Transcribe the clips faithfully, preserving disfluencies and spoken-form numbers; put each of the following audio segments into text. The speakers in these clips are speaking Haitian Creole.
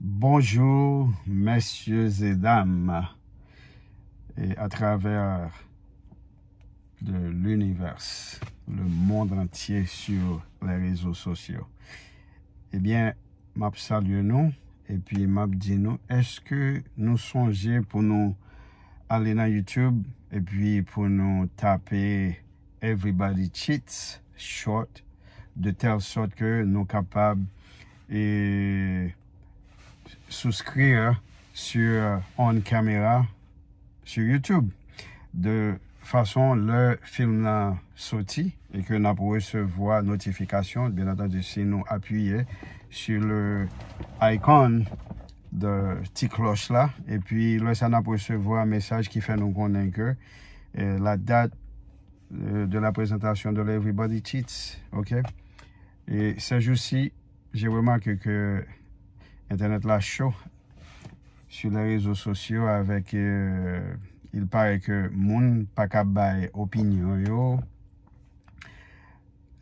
Bonjour, messieurs et dames, et à travers de l'univers, le monde entier sur les réseaux sociaux. Ebyen, m ap salye nou, epi m ap di nou, èske nou sonje pou nou ale nan YouTube, epi pou nou tape Everybody Cheats Short, de telle sorte que nou kapab e souscrire sur on camera sur YouTube. De fason lè fim nan soti e ke n ap resevwa notifikasyon, byen antandi, si nou apiye sur le icon de ti klòch la, epi lè sa n ap resevwa mesaj ki fè nou konnen ke eh, la date euh, de la présentation de l'Everybody Cheats, ok? Et ces jours-ci, j'ai remarqué que Internet la chaud sur les réseaux sociaux avec, euh, il paraît que moun pa ka bay opinion yo,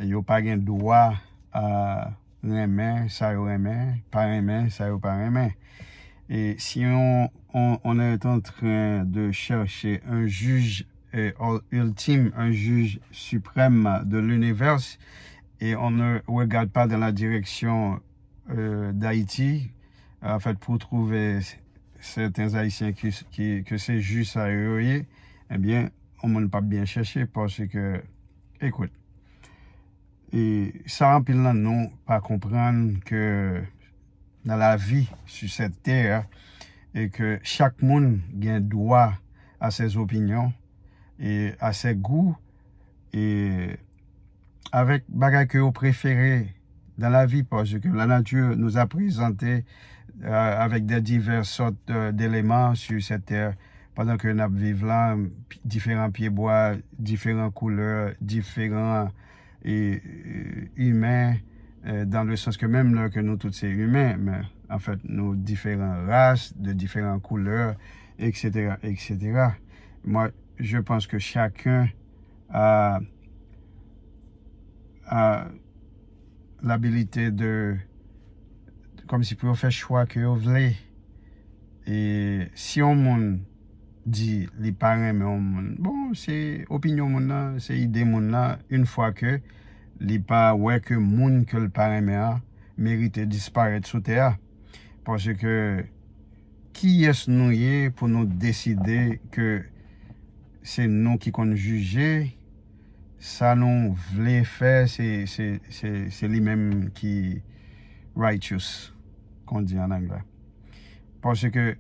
yo pa gen dwa a renmen sa yo renmen, pa renmen sa yo pa renmen. Et si on, on, on est en train de chercher un juge euh, ultime, un juge suprême de l'univers, et on ne regarde pas dans la direction euh, d'Haïti, en fait, pour trouver certains Haïtiens qui, qui, que ces juges ça est, eh bien, on ne pas bien chercher parce que, écoute, e sa anpil nan nou pa konprann ke nan lavi sur cette terre, e ke chak moun gen dwa a ses opinions e a ses goûts e avèk bagay ke yo prefere dans la vie, parce que la nature nous a présenté euh, avec des diverses sortes euh, d'éléments sur cette terre pendant que n ap viv la, diferan pyebwa, diferan koulè, diferan e, imen, euh, dans le sens que menm lè ke nou tout se imen, men anfèt nou diferan ras, de diferan koulè, et cetera, et cetera. Moi, je pense que chacun a, a l'habilité de, kòmsi pou yo fè chwa ke yo vle. E si yon moun di li pa renmen yon moun, bon, se opinyon moun nan, se ide moun nan, yon fwa ke li pa wè ke moun ke l pa renmen an merite disparèt sou tè a. Paske kiyès nou ye pou nou deside ke se nou ki konn jije, sa nou vle fè, se, se, se, se li menm ki righteous, kon di an anglè. Paske,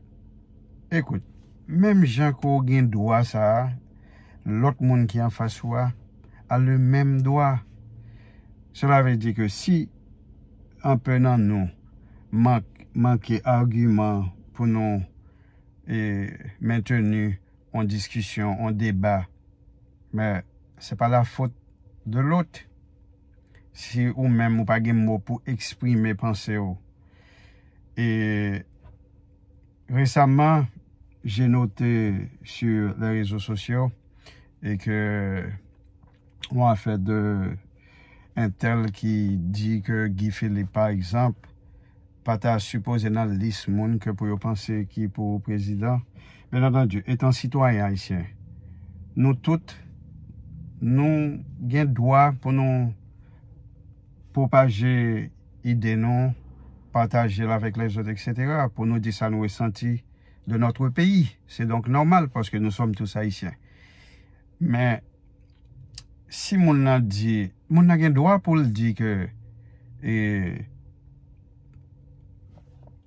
ekout, menm jan ke w gen dwa sa a, lòt moun ki anfas ou a, a le menm dwa. Cela veut dire que si anpe nan nou mank, manke agiman pou nou e, menteni yon diskisyon, yon deba, men se pa la faute de l'autre. Si ou menm ou pa gen mo pou eksprime panse w. E resaman, j'ai noté sur les réseaux sociaux et que yon afè de entèl ki di ke Guy Philippe, pa egzanp, pa ta sipoze nan lis moun ke pou yo panse ki pou prezidan. Byen antandi, etan sitwayen ayisyen, nou tout, nou gen dwa pou nou pwopaje ide nou, pataje l avèk lèzòt, et cetera, pou nou di sa nou resanti de notre pays. C'est donc normal parce que nous sommes tous haïtiens. Men si moun nan di, moun nan gen dwa pou l di ke e,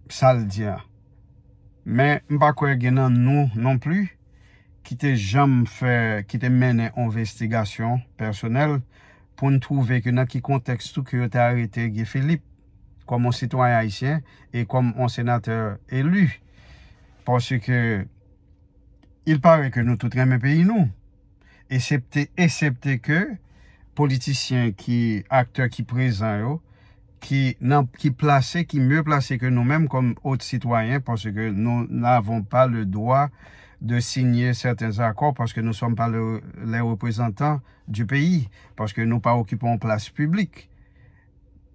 sa l di a. Men m pa kwè gen nan nou non pli ki te janm fè, ki te mennen envestigasyon pèsonèl pou n twouve ke nan ki kontèks tou ke yo te arete Guy Philippe kòm yon sitwayen ayisyen e kòm yon senatè eli. Paske il paraît que nou tout renmen peyi nou. Esepte, esepte ke politisyen ki, aktè ki prezan yo, ki nan, ki plase, ki mye plase ke nou menm kòm ot sitwayen, paske nous n'avons pas le droit de signer certains accords parce que nous sommes pas le, les représentants du pays, paske nou pa okipe yon plas piblik.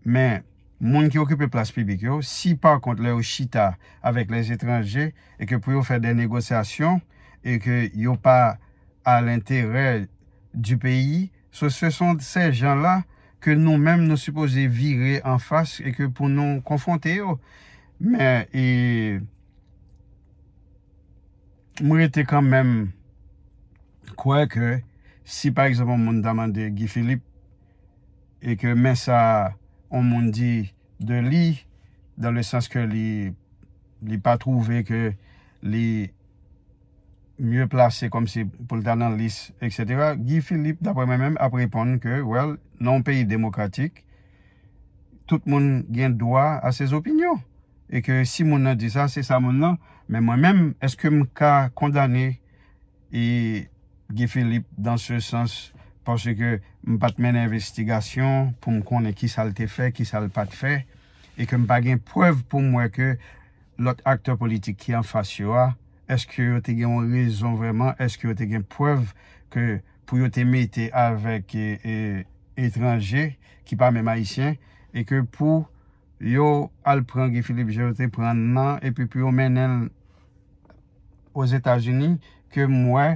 Men moun ki okipe plas piblik yo, si pa kont lè yo chita avèk lèzetranje e ke pou yo fè de negosyasyon e ke yo pa a lenterè di peyi, so, se son se jan la ke nou menm nou sipoze vire anfas e ke pou nou konfwonte yo. Men, e, m rete kanmenm kwè ke si, pa egzanp, yon moun ta mande Guy Philippe e ke men sa yon moun di de li, dans le sens que li, li pa twouve ke li mye plase kòmsi pou l ta nan lis, et cetera. Guy Philippe, daprè mwen menm, ap reponn ke, well, nan yon peyi demokratik, tout moun gen dwa a ses opinions. E ke si moun nan di sa, se sa moun nan. Men mwen menm, èske m ka kondane e Guy Philippe dans ce sens, paske m pa t mennen envestigasyon pou m konnen ki sa l te fè, ki sa l pa t fè, e ke m pa gen prèv pou m wè ke lòt aktè politik ki anfas yo a, èske yo te gen yon rezon vrèman, èske yo te gen prèv ke pou yo te mete avèk e, e, etranje ki pa menm ayisyen, e ke pou yo al pran Guy Philippe jan yo te pran l nan, epi pou yo mennen l Ozetazini, ke m wè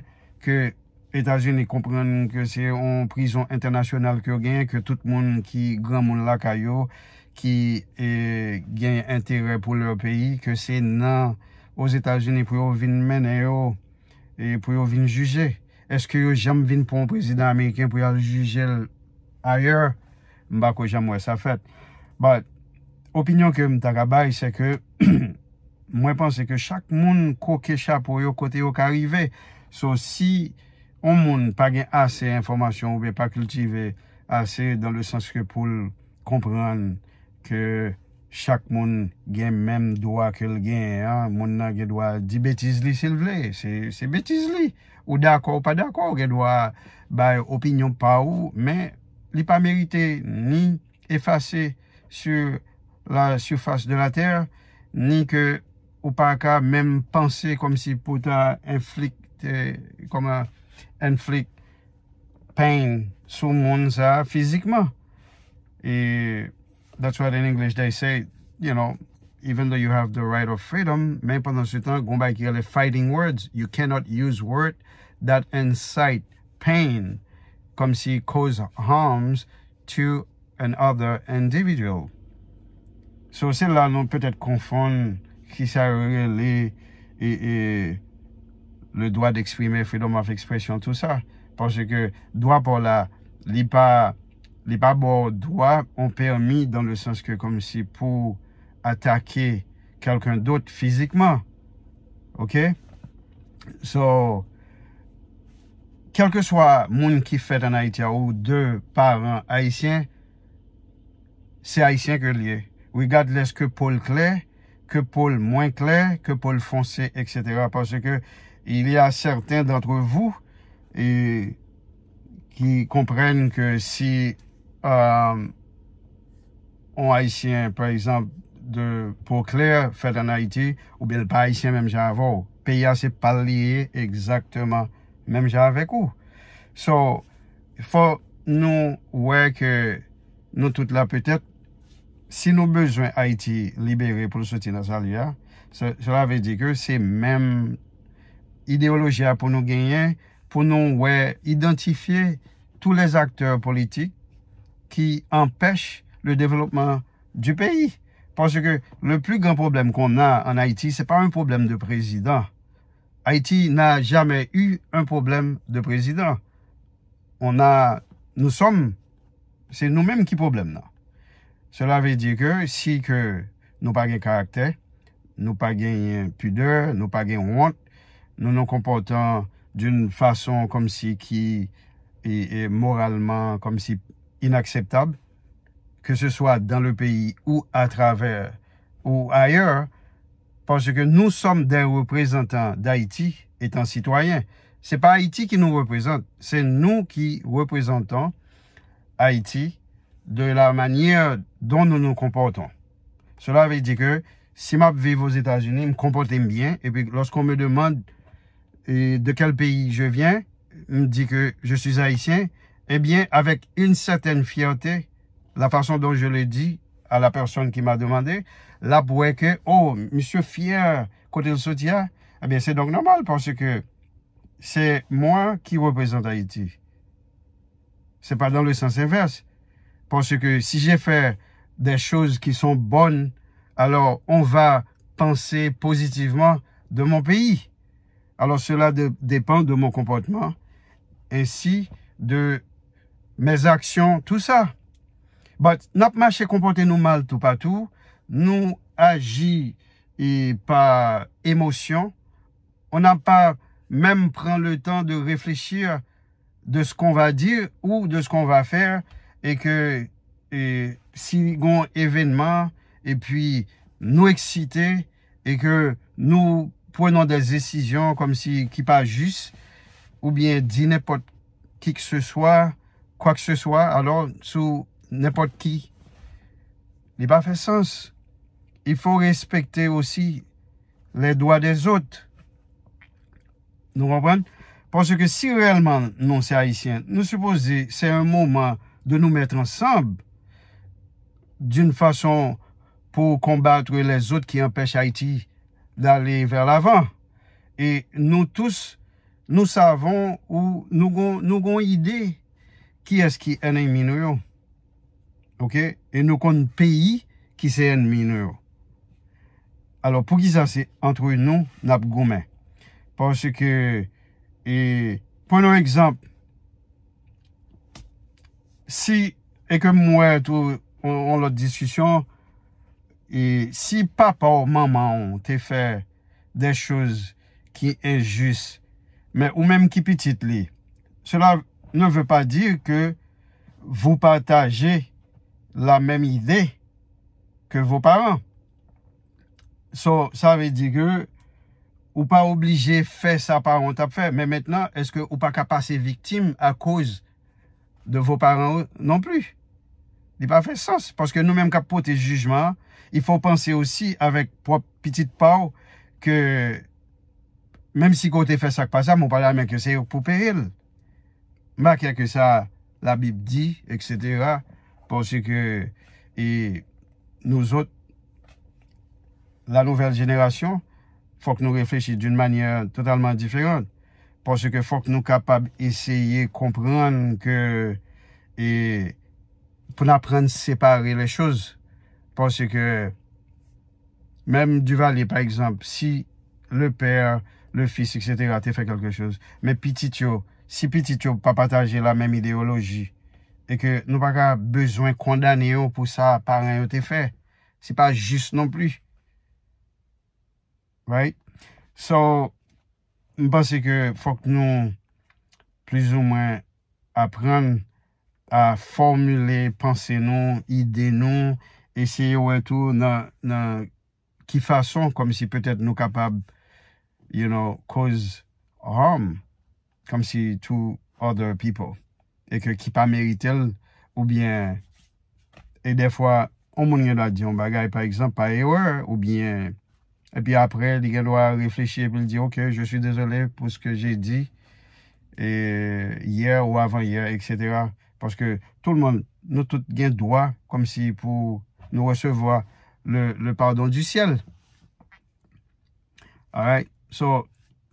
ke Etazini konprann ke se yon prizon entènasyonal ke yo genyen, ke tout moun ki granmoun lakay yo, ki e, gen enterè pou lè peyi, ke se nan Ozetazini pou yo vin mennen yo, e pou yo vin jije. Èske yo janm vin pran yon prezidan ameriken pou y al jije l ayè? M pa ko janm wè sa fèt. But, opinyon ke m ta ka bay, se ke mwen panse ke chak moun koke chapo yo kote yo ka rive. So, si yon moun pa gen ase enfòmasyon oubyen pa kiltive ase dans le sens ke pou l konprann ke chak moun gen menm dwa ke l genyen an, moun nan gen dwa di betiz li si l vle, se, se betiz li. Ou dakò ou pa dakò, ou gen dwa bay opinyon pa ou, men li pa merite ni efase sur la surface de la terre, ni ke ou pa ka menm panse kòmsi pou ta inflict, eh, kòman, inflict pain sou moun sa fizikman. E that's what in English they say, you know, even though you have the right of freedom, men pandan se tan, gon bagay ki rele fighting words, you cannot use word that incite pain, kòmsi cause harms to another individual. So, se la nou petèt konfonn ki sa yo rele e, e, le droit d'exprimer, freedom of expression, tout sa. Paske dwa pa w la, li pa, li pa ba w dwa, on pèmi dans le sens ke kòmsi pou atake quelqu'un d'autre physiquement. OK? So, kèlkeswa moun ki fèt an Ayiti a ou de paran ayisyen, se ayisyen ke l ye. Regardless ke po l klè, ke po l mwen klè, ke po l fonse, et cetera. Paske il y a certains d'entre vous e, ki konprann ke si euh, yon Ayisyen, pa egzanp, de po klè fèt an Ayiti, oubyen l pa Ayisyen menm jan avè w, peyi a se pa l li ye egzakteman menm jan avèk ou. So, fò nou wè ke nou tout la petèt, si nou bezwen Ayiti libere pou l soti nan sa l ye a, se- sela vle di ke se menm ideyoloji a pou nou genyen, pou nou wè, idantifye tous les acteurs politiques qui empêchent le développement du pays. Parce que le plus grand problème qu'on a en Haïti, c'est pas un problème de président. Haïti n'a jamais eu un problème de président. On a, nous sommes, se nou menm ki pwoblèm nan. Sela vle di ke si ke nou pa gen karaktè, nou pa genyen pidè, nou pa gen wont, nou nou konpòtan d'une façon kòmsi ki e, e, moralman kòmsi inakseptab, que ce soit dans le pays ou à travers ou ailleurs, parce que nous sommes des représentants d'Haïti étant citoyens. C'est pas Haïti qui nous représente, c'est nous qui représentons Haïti de la manière dont nous nous comportons. Cela veut dire que si m ap viv Ozetazini, m konpòte m byen, epi lorsqu'on me demande et de quel pays je viens, m di que je suis haïtien, eh bien, avec une certaine fierté, la façon dont je le dis, à la personne qui m'a demandé, l ap wè ke, oh, misye fyè kote l soti a, ebyen, se donk nòmal, paske c'est moi qui représente Haïti. C'est pas dans le sens inverse. Parce que si j'ai fait des choses qui sont bonnes, alors on va penser positivement de mon pays. Alors cela de- dépend de mon comportement, ainsi de mes actions, tout ça. But n ap mache konpòte nou mal toupatou, nou aji e pa emosyon, on n'a pas même pris le temps de réfléchir de ce qu'on va dire ou de ce qu'on va faire, e ke e, si gon evènman epi nou eksite e ke nou prenons des décisions comme si ki pa jis oubyen di nenpòt ki ke se swa, kwa ke se swa, alò sou nenpòt ki, li pa fè sans. Il faut respecter aussi les droits des autres. Nou konprann? Paske si reyèlman nou se Ayisyen, nou sipoze, c'est un moment de nous mettre ensemble d'une façon pour combattre les autres qui empêchent Haïti d'aller vers l'avant. E nou tous, nous savons ou nou gon, nou gon ide kiyès ki ènmi nou yo. Ok? E nou konn peyi ki se ènmi nou yo. Alò, poukisa se antre nou n ap goumen? Paske, e, pran yon egzanp, si, e ke m wè tou yon, yon lòt diskisyon, e si papa w, manman w te fè des choses ki enjis, men ou menm ki pitit li, cela ne veut pas dire que vous partagez la même idée que vos parents. So, sa vle di ke ou pa oblije fè sa paran w t ap fè, men mentnan, èske ou pa ka pase viktim akoz de vos parents non plus? Li pa fè sans, paske nou menm k ap pote jijman an, il faut penser aussi avec pwòp pitit pa w ke menm si ke w te fè sa k pa sa, men w pa renmen ke se yo k pou peye l. M pa kwè ke sa Labib di, et cetera, paske, e, nou zòt, la nouvelle génération, fòk nou reflechi d'une manière totalement différente. Paske fòk nou kapab eseye konprann ke, e, pou n aprann separe les choses. Paske menm Duvalier, pa egzanp, si le père, le fils, et cetera, te fè quelque chose, men pitit yo, si pitit yo pa pataje la menm ideyoloji, e ke nou pa ka bezwen kondane yo pou sa paran yo te fè. Se pa jis non plis. Right? So, m panse ke fòk nou plizoumwen aprann a fòmile panse nou, ide nou, eseye wè tou nan, nan ki fason, kòmsi petèt nou kapab, you know, cause harm, kòmsi to other people, e ke ki pa merite l, oubyen, e dèfwa, yon moun gen dwa di yon bagay, pa egzanp, pa erè, oubyen, epi apre, li gen dwa reflechi epi l di, ok, je suis désolé pour ce que j'ai dit, e, hier ou avant-hier, et cetera. Paske tout le monde, nou tout gen dwa, kòmsi pou nou resevwa le, le pardon du ciel. Alright? So,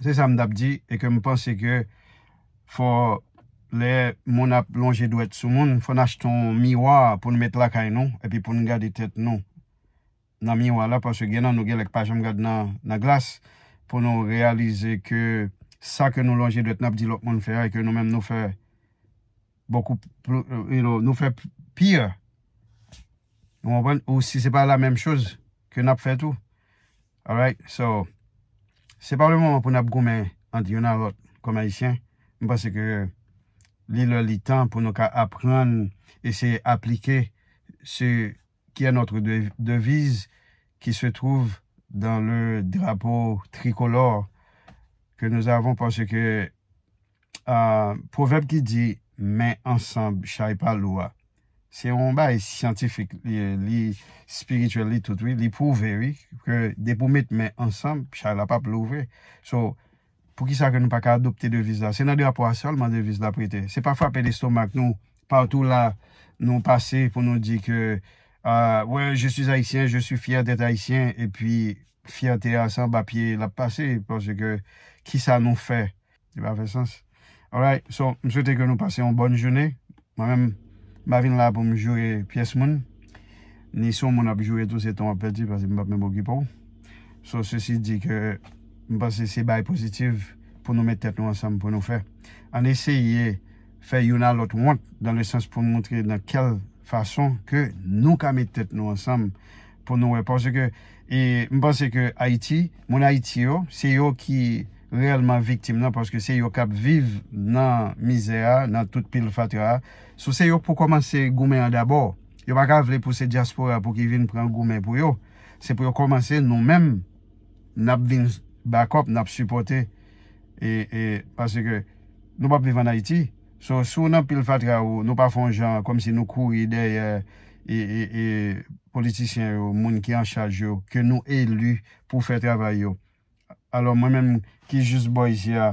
se sa m t ap di, e ke m panse ke fò lè moun ap lonje dwèt sou moun, fò n achte yon miwa pou n met lakay nou, epi pou n gade tèt nou nan miwa la, paske gen nan nou gen lè k pa janm gad nan, nan glas, pou nou reyalize ke sa ke nou lonje dwèt n ap di lòt moun fè a, e ke nou menm nou fè beaucoup plus, you know, nou fè pi. Ou konprann? Ou si se pa la menm choz ke n ap fè tou. Alright? So, se pa le moman pou n ap goumen ant youn a lòt kòm Ayisyen. M panse ke li lè li tan pou nou ka aprann, eseye aplike ce qui est notre de- devise qui se trouve dans le drapeau tricolore que nous avons, parce que euh, pwovèb ki di men ansanm chay pa lou a, se yon bagay syantifik, li, li espirityèl, li tout, wi, li pwouve, wi, ke depi w met men ansanm, chay la p ap lou vre. So, poukisa ke nou pa ka adopte deviz la? Se nan drapo a sèlman deviz la ap rete. Se pa frape lestomak nou, patou la nou pase pou nou di ke, Ah, ouais, je suis haïtien, je suis fier d'être haïtien, epi fyète a se anba pye l ap pase, paske kisa nou fè? Li pa fè sans. Alright, so, m swete ke nou pase yon bòn jounen. Mwen menm, m pa vin la pou m joure pyès moun. Ni si yon moun ap joure tou, se tan w ap pèdi, paske m p ap menm okipe w. So, sesi di ke m panse se bagay pozitif pou nou met tèt nou ansanm pou nou fè. Ann eseye fè youn a lòt wont, dans le sens pou n montre nan kèl fason ke nou ka met tèt nou ansanm pou nou wè. Paske, e, m panse ke Ayiti, moun Ayiti yo, se yo ki reyèlman viktim nan, paske se yo k ap viv nan mizè a, nan tout pil fatra a. So, se yo k pou kòmanse goumen an dabò. Yo pa ka vle pou se dyaspora pou ki vin pran goumen pou yo. Se pou yo kòmanse nou menm, n ap vin bakòp, n ap sipòte. E, e, paske nou p ap viv ann Ayiti. So, si w nan pil fatra ou, nou pa fè yon jan kòmsi nou kouri dèyè e, e, e politisyen yo, moun ki an chaj yo, ke nou eli pou fè travay yo. Alò, mwen menm ki jis bò isi a,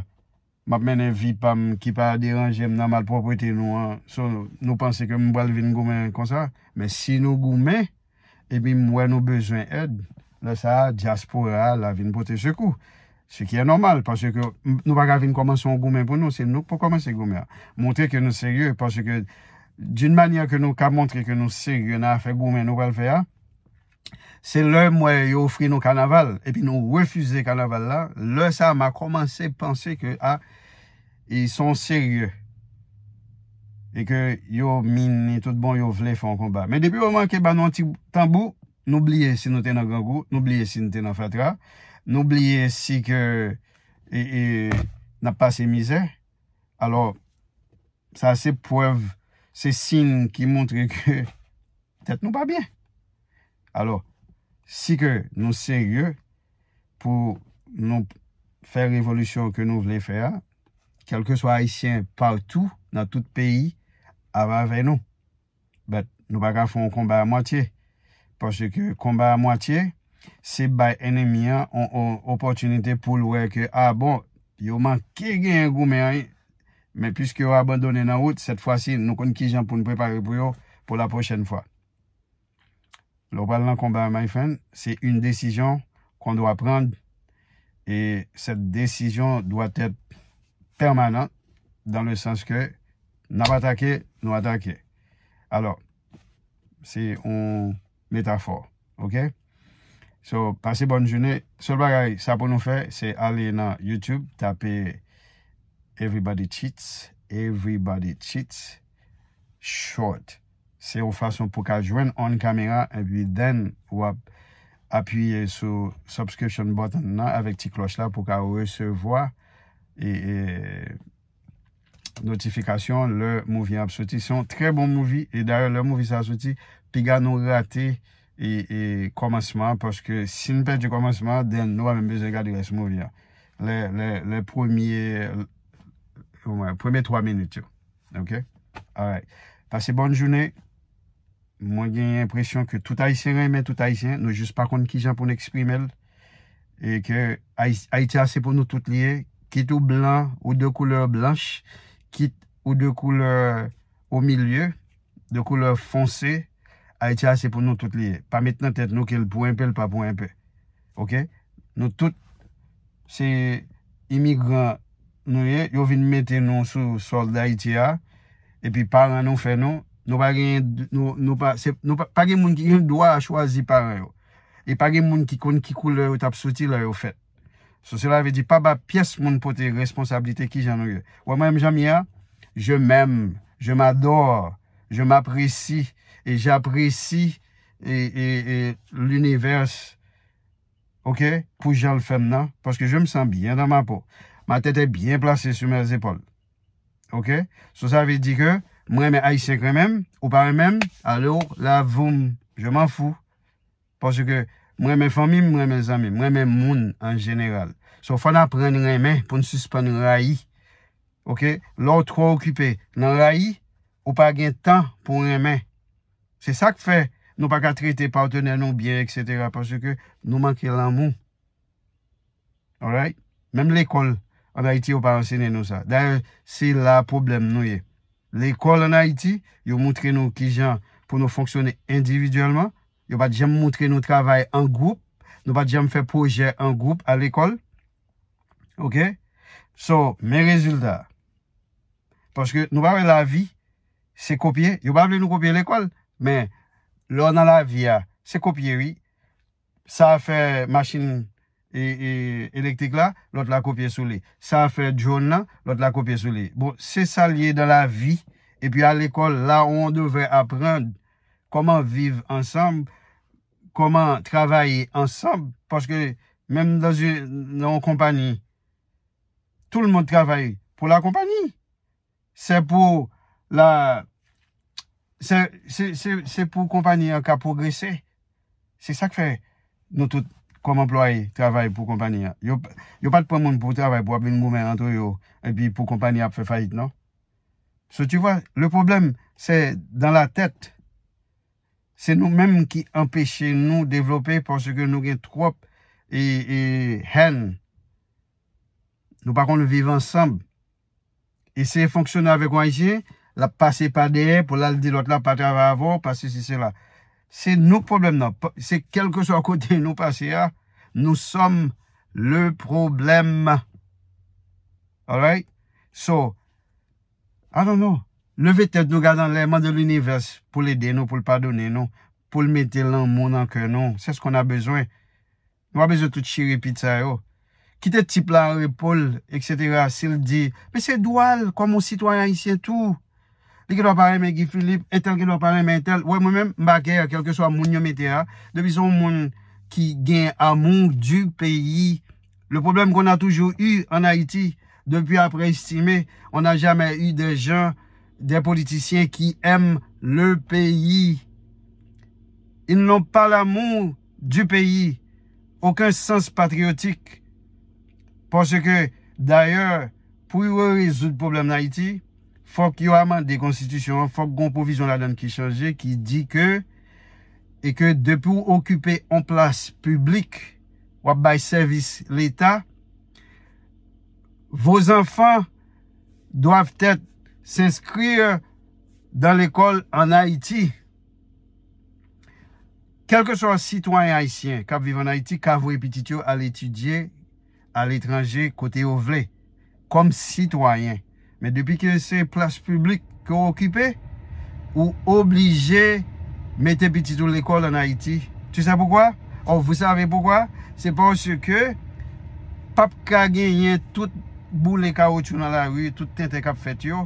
m ap mennen vi pa m ki pa deranje m nan malpwoprete nou an. So, nou panse ke m pral vin goumen konsa? Men si nou goumen, epi m wè nou bezwen èd, lè sa a, dyaspora a la vin pote sekou. Ce qui est normal, paske m, nou pa ka vin kòmanse yon goumen pou nou, se nou k pou kòmanse goumen an. Montre ke nou serye, paske d'une manière ke nou ka montre ke nou serye nan afè goumen nou pral fè a, se lè m wè yo ofri nou kanaval, epi nou refize kanaval la, lè sa a, m a kòmanse panse ke, a, ils sont sérieux. E ke yo mini tout bon, yo vle fè yon konba. Men depi yo manke ba nou yon ti tanbou, nou bliye si nou te nan grangou, nou bliye si nou te nan fatra, nou bliye si ke, e, e, n ap pase mizè. Alò, sa se prèv, se siy ki montre ke tèt nou pa byen. Alò, si ke nou serye pou nou fè revolisyon ke nou vle fè a, kèlkeswa Ayisyen patou nan tout peyi ap avè nou. But nou pa ka fè yon konba a mwatye. Paske konba a mwatye, se bay enemi an yon, yon opòtinite pou l wè ke, a bon, yo manke genyen goumen an, men piske yo abandone nan wout, sèt fwa si, nou konn kijan pou n prepare pou yo pou la pwochèn fwa. Lè w pral nan konba, my friend, c'est une décision qu'on doit prendre et cette décision doit être permanente dans le sens que n ap atake, nou atake. Alò, se yon metafò, ok? So, pase bòn jounen. Sèl bagay, sa pou nou fè, se ale nan YouTube, tape Everybody Cheats, Everybody Cheats Short. Se yon fason pou ka jwenn on camera, epi then w ap apiye sou subscription button nan avèk ti klòch la pou ka resevwa e, e notifikasyon lè movie an ap soti. Se yon trè bon movie, e dayè lè movie sa a soti, piga nou rate e, e kòmansman an, paske si n pèdi kòmansman an, then nou pa menm bezwen gade rès movie an. Lè, lè, lè premye, omwen, premye twa minit yo. Ok? Alright. Pase bòn jounen. Mwen gen enpresyon ke tout Ayisyen renmen tout Ayisyen, nou jis pa konn kijan pou n eksprime l. E ke Ayi-, Ayiti a se pou nou tout li ye, kit ou blan, ou de koulè blanch, kit ou de koulè o milye, de koulè fonse, Ayiti a se pou nou tout li ye. Pa met nan tèt nou ke l pou enpe, l pa pou enpe. Ok? Nou tout se imigran nou ye, yo vin mete nou sou sòl Dayiti a, epi paran nou fè nou, nou pa gen, nou, nou pa, se, nou pa, pa gen moun ki gen dwa chwazi paran yo. E pa gen moun ki konn ki koulè yo t ap soti lè yo fèt. So, cela veut dire, pa ba pyès moun pote responsablite kijan nou ye. Wè mwen menm jan m ye a, je m'aime, je m'adore, je m'apprécie, et j'apprécie et, et, et l'univers, ok, pou jan l fè m nan, paske je me sens bien dans ma peau. Ma tête est bien placée sur mes épaules. Ok? So, sa vle di ke mwen renmen Ayisyen k renmen m, ou pa renmen m, alo, la voum, je m'en fous. Paske mwen renmen fanmi m, mwen renmen zanmi m, mwen renmen moun an jeneral. So, fò n aprann renmen pou n sispann rayi. Ok? Lè w twò okipe nan rayi, ou pa gen tan pou renmen. Se sa k fè nou pa ka trete patnè nou byen, etsetera, paske nou manke lanmou. Alright? Menm lekòl ann Ayiti, yo pa anseye nou sa. Dayè, se la pwoblèm nou ye. Lekòl ann Ayiti, yo montre nou kijan pou nou fonksyone endividyèlman. Yo pa t janm moutre nou travay an gwoup. Nou pa t janm fè pwojè an gwoup a lekòl. Oke? So, men rezilta. Paske nou pa wè lavi, se kopye. Yo pa vle nou kopye lekòl, men lè w nan lavi a, se kopye, wi. Sa a fè machin e, e, elektrik la, lòt la kopye sou li. Sa a fè drone nan, lòt la kopye sou li. Bon, se sa l ye dans la vie. Epi a lekòl, là où on devrait apprendre comment vivre ensemble, comment travailler ensemble, paske menm dans une, dans yon konpanyi, tout le monde travaille pour la compagnie. Se pou la, se, se, se, se pou konpanyi an ka pwogrese. Se sa k fè nou tout kòm anplwaye travay pou konpanyi an. Yo, yo pa t pran moun pou travay pou ap vin goumen antre yo epi pou konpanyi an ap fè fayit, non. So, tu vois, le problème, c'est dans la tête. Se nou menm ki anpeche nou devlope paske nou gen twòp e, e, hèn. Nou pa konn viv ansanm. Eseye fonksyone avèk yon Ayisyen, l ap pase pa dèyè pou l al di lòt la pa travay avè w, pa sesi, sela. Se nou k pwoblèm nan. Pa- Se kèlkeswa kote nou pase a, nous sommes le problème. Alright? So, I don't know. Leve tèt nou, gade anlè, mande linivès pou l ede nou, pou l padone nou, pou l mete lanmou nan kè nou. C'est ce qu'on a besoin. Nou pa bezwen tout chire pit sa yo. Kite tip la an repo l, et cetera. Si l di, men se dwa l kòm yon sitwayen ayisyen tou. Li gendwa pa renmen Guy Philippe, entèl gendwa pa renmen entèl. Wè, mwen menm, m pa kè, kèlkeswa moun yo mete a. Depi se yon moun ki gen amour du pays. Le problème qu'on a toujours eu en Haïti, depuis après Estimé, on n'a jamais eu des gens, des politiciens qui aiment le pays. Ils n'ont pas l'amour du pays, aucun sens patriotique. Paske, dayè, pou yo rezoud pwoblèm Ayiti, fòk yo amande konstitisyon an, fòk gon pwovizyon ladan ki chanje, ki di ke, e ke depi w okipe on plas piblik, w ap bay sèvis Leta, vos enfants doivent être s'inscrire dans l'école en Haïti. Kèlkeswa sitwayen ayisyen k ap viv ann Ayiti ka voye pitit yo al etidye aletranje kote yo vle, kòm sitwayen. Men depi ke se plas piblik ke w okipe, ou oblije mete pitit ou lekòl ann Ayiti. Tu sais pourquoi? Oh, vous savez pourquoi? Se paske p ap ka genyen tout boule kawotchou nan lari, tout tenten k ap fèt yo,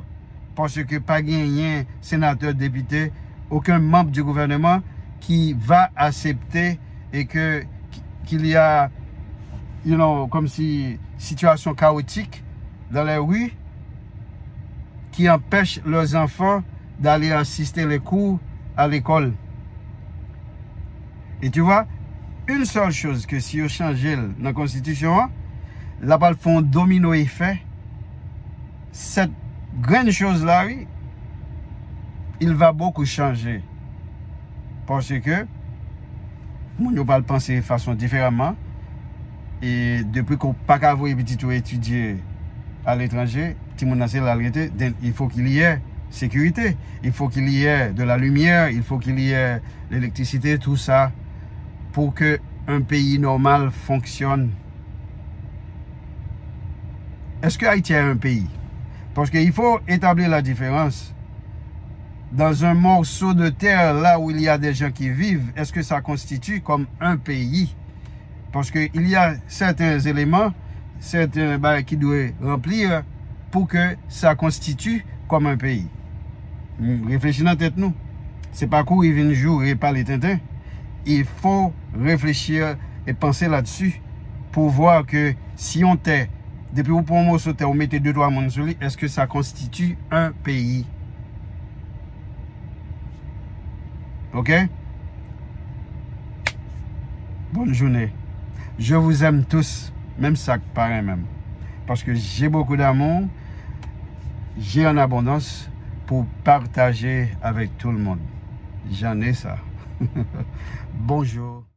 paske pa genyen senatè, depite, okenn manm di gouvèneman ki va aksepte e ke qu'il y a, you know, comme si situation chaotique dans les rues qui empêche leurs enfants d'aller assister les cours à l'école. Et tu vois, une seule chose que si yo chanje l nan konstitisyon an, l ap al fè yon domino efè. Cette graine chose là, oui, il va beaucoup changer. Paske moun yo pral panse fason diferaman. E depi ke w pa ka voye pitit ou etidye aletranje, timoun nan se la l rete, then il faut qu'il y ait sécurité, il faut qu'il y ait de la lumière, il faut qu'il y ait l'électricité, tout ça, pour que un pays normal fonctionne. Est-ce que Haïti est un pays? Parce qu'il faut établir la différence. Dans un morceau de terre, là où il y a des gens qui vivent, est-ce que ça constitue comme un pays? Parce que il y a certains éléments, certains bagay ki dwe ranpli pour que ça constitue comme un pays. Reflechi nan tèt nou. Se pa kouri vin joure, pale tenten. Il faut réfléchir et penser là-dessus pour voir que si on tè, depi ou pran yon moso tè, ou mete de twa moun sou li, est-ce que ça constitue un pays? Ok? Bonne journée. Je vous aime tous, menm sa k pa renmen m. Paske j'ai beaucoup d'amour, j'ai en abondance pour partager avec tout le monde. J'en ai ça. Bonjour.